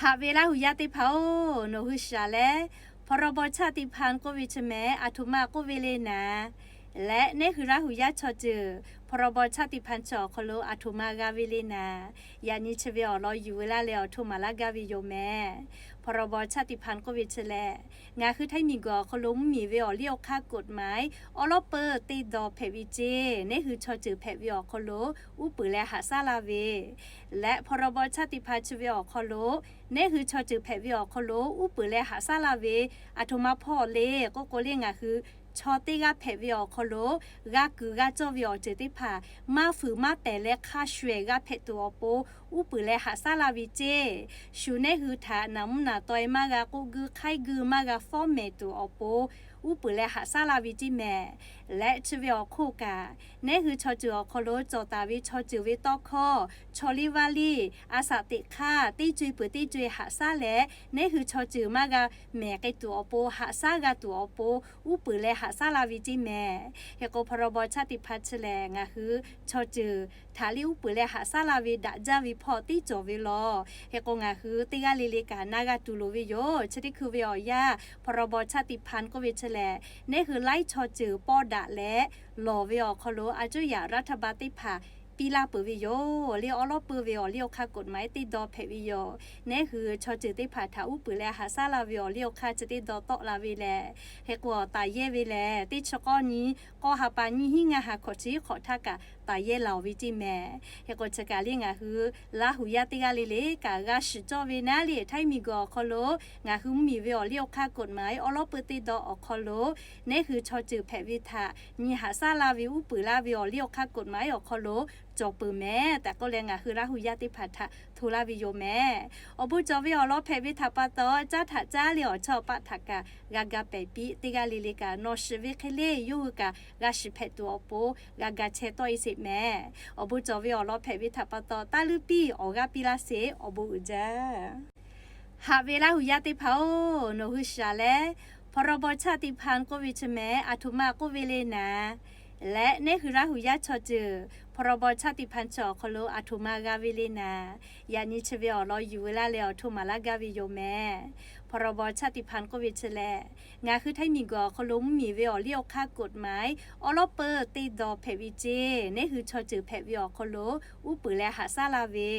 Haꞈ ve Laˇ huˍ yaˇ teˇ hpaˍ-oˬ, nawˬ hui shiˍ leh พรบ ชาติพันธุ์ k'oˆ ve chi mehˍ, aˬ htoꞈ ma k'oˆ ve le naˍ, leh neˇ hui Laˇ huˍ yaˇ chaw ceuˬ พรบ ชาติพันธุ์ chi awˬ hk'aw lo aˬ htoꞈ ma g'a ve le naˍ, yaꞈ nyi chi ve awˬ lawn yuˬ ve laˇ leh awˬ htoꞈ ma laˇ gaˇ ve yoˬ mehˍ. พรบ ชาติพันธุ์ k'oˆ ve chi lehˬ, ngaˬ hui Htaiˇ miˬguiˬ awˬ hk'aw lo mvuhˇmiˬ ve awˬ liˇ awˬ hk'aˇ กฎหมาย awˉ lawˉ peuˇ teˇ daw hpehꞈ ve ceˇ, neˇ hui chaw ceuˬ hpehꞈ ve awˬ hk'aw lo uˉ peunˍ leh haꞈ shaˉ laˇ ve leh พรบ ชาติพันธุ์ chi ve awˬ hk'aw lo neˇ hui chaw ceuˬ hpehꞈ ve awˬ hk'aw lo uˉ peunˍ leh haꞈ shaˉ laˇ ve, aˬ htoꞈ ma hpawˇ le k'oˆ k'o le, ngaˬ hui chaw teˇ g'aˇ hpehꞈ ve awˬ hk'aw lo g'a kuiˬ g'a cawˇ ve awˬ ceuˬ teˇ hpaˍ maˇ fuiˍ maˇ tehˬ leh hk'a shuˍ ehˍ g'a hpehꞈ tuˬ awˬ pon uˉ peunˍ leh haꞈ shaˉ laˇ ve ceˇ. Shu neˇ hui htaꞈ naˍ mvuhˇ naˍ taw e maˇ g'a k'oˆ guiˇ hk'aiˉ guiˇ maˇ g'a fawˉ mehˍ tuˬ awˬ pon uˉ peunˍ leh haꞈ shaˉ laˇ ve ceˇ mehˍ. Leh chi ve awˬ hk'oˆ kaꞈ, neˇ hui chaw ceuˬ awˬ hk'aw lo cawˬ taˍ ve chaw ceuˬ ve tawˇ hkawˇ, chaw liˇ vaˇ liˇ, a shaꞈ teꞈ hk'aˇ teˇ co e peuˬ teˇ co e haꞈ shaˉ leh, neˇ hui chaw ceuˬ maˇ g'a mehˍ k'ai tuˬ awˬ pon haꞈ shaˉ g'a tuˬ awˬ pon uˉ peunˍ leh haꞈ shaˉ laˇ ve ceˇ mehˍ. Hk'e k'o พรบ ชาติพันธุ์ chi lehˬ, ngaˬ hui chaw ceuˬ htaꞈ liˇ uˉ peunˍ leh haꞈ shaˉ laˇ ve daꞈ jaˇ ve hpawˇ tiˉ cawˬ ve lawˬ. Hk'e k'o, ngaˬ hui teˇ g'aˇ le le kaꞈ na g'a tuˬ loˍ ve yoˬ. Chi teˇ hkui ve awˬ yanˇ พรบ ชาติพันธุ์ k'oˆ ve chi lehˬ, neˇ hui laiˉ chaw ceuˬ pawˇ daꞈ leh lawˬ ve awˬ hk'aw lo a cuˇ yaꞈ รัฐบาล teˇ hpaˍ piˇ laˇ peuˬ ve yoˬ. Liˇ awˉ lawˉ peuˇ ve awˬ liˇ awˬ hk'aˇ กฎหมาย teˇ daw hpehꞈ ve yoˬ. Neˇ hui chaw ceuˬ teˇ hpaˍ htaꞈ uˉ peunˍ leh haꞈ shaˉ laˇ ve awˬ liˇ awˬ hk'aˇ chi teˇ daw tawˆ la ve lehˬ, hk'e k'o, taˍ yehˇ ve lehˬ, teˇ chi k'awˇ nyi, k'awˇ ha pa nyiˇ hinˉ ngaˇ ha hkawꞈ chi hk'awꞈ htaˇ kaꞈ taˍ yehˇ laˬ oˬ ve ceˇ mehˍ. Hk'e k'o, chi kaꞈ liˇ ngaˬ hui Laˇ huˍ yaˇ teˇ g'aˇ le le kaꞈ g'a shiˍ cawˇ ve naˉ le, Htaiˇ miˬguiˬ awˬ hk'aw lo ngaˬ hui mvuhˇmiˬ ve awˬ liˇ awˬ hk'aˇ กฎหมาย awˉ lawˉ peuˇ teˇ daw awˬ hk'aw lo neˇ hui chaw ceuˬ hpehꞈ ve htaꞈ nyi haꞈ shaˉ laˇ ve uˉ peunˍ laˇ ve awˬ liˇ awˬ hk'aˇ กฎหมาย awˬ hk'aw lo cawˬ peuˬ mehˍ tehꞈ k'oˆ leh, ngaˬ hui Laˇ huˍ yaˇ teˇ hpaˍ htaꞈ hto laˇ ve yoˬ mehˍ. Awˬ bon cawˬ ve awˬ lawn hpehꞈ ve htaꞈ pa taw, caˉ htaꞈ caˉ le awˬ chawˇ awˬ paˆ htaꞈ kaꞈ g'a ga pehˍ piˇ. Teˇ g'aˇ le le kaꞈ nawˬ shiˍ ve hk'e le yawˇ hui kaꞈ g'a shiˍ hpehꞈ tuˬ awˬ pon g'a ga chehˇ tawˆ e sheˍ mehˍ. Awˬ bon cawˬ ve awˬ lawn hpehꞈ ve htaꞈ pa taw, taˇ luˇ piˇ awˬ g'aˇ piˇ laˇ sheˍ. Awˬ bon uiˍ jaˇ. Haꞈ ve Laˇ huˍ yaˇ teˇ hpaˍ-oˬ, nawˬ hui shiˍ leh พรบ ชาติพันธุ์ k'oˆ ve chi mehˍ, aˬ htoꞈ ma k'oˆ ve le naˍ, leh neˇ hui Laˇ huˍ yaˇ chaw ceuˬ พรบ ชาติพันธุ์ chi awˬ hk'aw lo aˬ htoꞈ ma g'a ve le naˍ, yaꞈ nyi chi ve awˬ lawn yuˬ ve laˇ leh awˬ htoꞈ ma laˇ gaˇ ve yoˬ mehˍ. พรบ ชาติพันธุ์ k'oˆ ve chi lehˬ, ngaˬ hui Htaiˇ miˬguiˬ awˬ hk'aw lo mvuhˇmiˬ ve awˬ liˇ awˬ hk'aˇ กฎหมาย awˉ lawˉ peuˇ teˇ daw hpehꞈ ve ceˇ, neˇ hui chaw ceuˬ hpehꞈ ve awˬ hk'aw lo uˉ peunˍ leh haꞈ shaˉ laˇ ve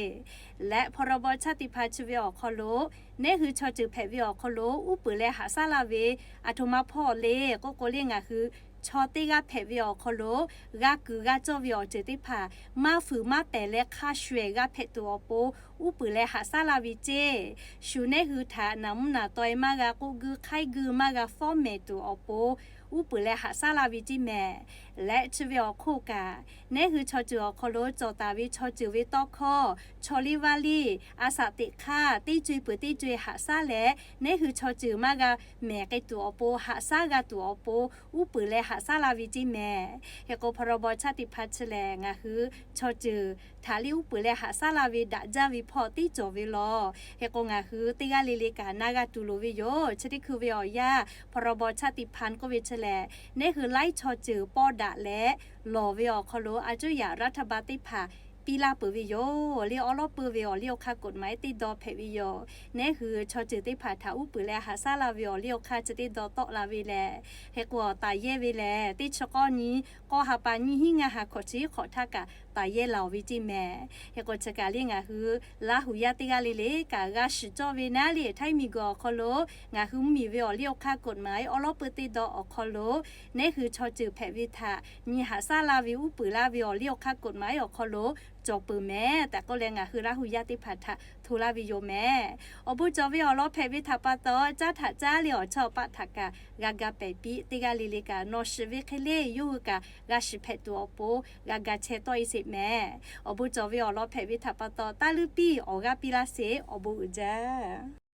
leh พรบ ชาติพันธุ์ chi ve awˬ hk'aw lo neˇ hui chaw ceuˬ hpehꞈ ve awˬ hk'aw lo uˉ peunˍ leh haꞈ shaˉ laˇ ve, aˬ htoꞈ ma hpawˇ le k'oˆ k'o le, ngaˬ hui chaw teˇ g'aˇ hpehꞈ ve awˬ hk'aw lo g'a kuiˬ g'a cawˇ ve awˬ ceuˬ teˇ hpaˍ maˇ fuiˍ maˇ tehˬ leh hk'a shuˍ ehˍ g'a hpehꞈ tuˬ awˬ pon uˉ peunˍ leh haꞈ shaˉ laˇ ve ceˇ. Shu neˇ hui htaꞈ naˍ mvuhˇ naˍ taw e maˇ g'a k'oˆ guiˇ hk'aiˉ guiˇ maˇ g'a fawˉ mehˍ tuˬ awˬ pon uˉ peunˍ leh haꞈ shaˉ laˇ ve ceˇ mehˍ. Leh chi ve awˬ hk'oˆ kaꞈ, neˇ hui chaw ceuˬ awˬ hk'aw lo cawˬ taˍ ve chaw ceuˬ ve tawˇ hkawˇ, chaw liˇ vaˇ liˇ, a shaꞈ teꞈ hk'aˇ teˇ co e peuˬ teˇ co e haꞈ shaˉ leh, neˇ hui chaw ceuˬ maˇ g'a mehˍ k'ai tuˬ awˬ pon haꞈ shaˉ g'a tuˬ awˬ pon uˉ peunˍ leh haꞈ shaˉ laˇ ve ceˇ mehˍ. Hk'e k'o, พรบ ชาติพันธุ์ chi lehˬ, ngaˬ hui chaw ceuˬ htaꞈ liˇ uˉ peunˍ leh haꞈ shaˉ laˇ ve daꞈ jaˇ ve hpawˇ tiˉ cawˬ ve lawˬ. Hk'e k'o, ngaˬ hui teˇ g'aˇ le le kaꞈ na g'a tuˬ loˍ ve yoˬ. Chi teˇ hkui ve awˬ yanˇ พรบ ชาติพันธุ์ k'oˆ ve chi lehˬ, neˇ hui laiˉ chaw ceuˬ pawˇ daꞈ leh lawˬ ve awˬ hk'aw lo a cuˇ yaꞈ รัฐบาล teˇ hpaˍ piˇ laˇ peuˬ ve yoˬ. Liˇ awˉ lawˉ peuˇ ve awˬ liˇ awˬ hk'aˇ กฎหมาย teˇ daw hpehꞈ ve yoˬ. Neˇ hui chaw ceuˬ teˇ hpaˍ htaꞈ uˉ peunˍ leh haꞈ shaˉ laˇ ve awˬ liˇ awˬ hk'aˇ chi teˇ daw tawˆ la ve lehˬ, hk'e k'o, taˍ yehˇ ve lehˬ, teˇ chi k'awˇ nyi, k'awˇ ha pa nyiˇ hinˉ ngaˇ ha hkawꞈ chi hk'awꞈ htaˇ kaꞈ taˍ yehˇ laˬ oˬ ve ceˇ mehˍ. Hk'e k'o, chi kaꞈ liˇ ngaˬ hui Laˇ huˍ yaˇ teˇ g'aˇ le le kaꞈ g'a shiˍ cawˇ ve naˉ le, Htaiˇ miˬguiˬ awˬ hk'aw lo ngaˬ hui mvuhˇmiˬ ve awˬ liˇ awˬ hk'aˇ กฎหมาย awˉ lawˉ peuˇ teˇ daw awˬ hk'aw lo neˇ hui chaw ceuˬ hpehꞈ ve htaꞈ nyi haꞈ shaˉ laˇ ve uˉ peunˍ laˇ ve awˬ liˇ awˬ hk'aˇ กฎหมาย awˬ hk'aw lo cawˬ peuˬ mehˍ tehꞈ k'oˆ leh, ngaˬ hui Laˇ huˍ yaˇ teˇ hpaˍ htaꞈ hto laˇ ve yoˬ mehˍ. Awˬ bon cawˬ ve awˬ lawn hpehꞈ ve htaꞈ pa taw, caˉ htaꞈ caˉ le awˬ chawˇ awˬ paˆ htaꞈ kaꞈ g'a ga pehˍ piˇ. Teˇ g'aˇ le le kaꞈ nawˬ shiˍ ve hk'e le yawˇ hui kaꞈ g'a shiˍ hpehꞈ tuˬ awˬ pon g'a ga chehˇ tawˆ e sheˍ mehˍ. Awˬ bon cawˬ ve awˬ lawn hpehꞈ ve htaꞈ pa taw, taˇ luˇ piˇ awˬ g'aˇ piˇ laˇ sheˍ. Awˬ bon uiˍ jaˇ.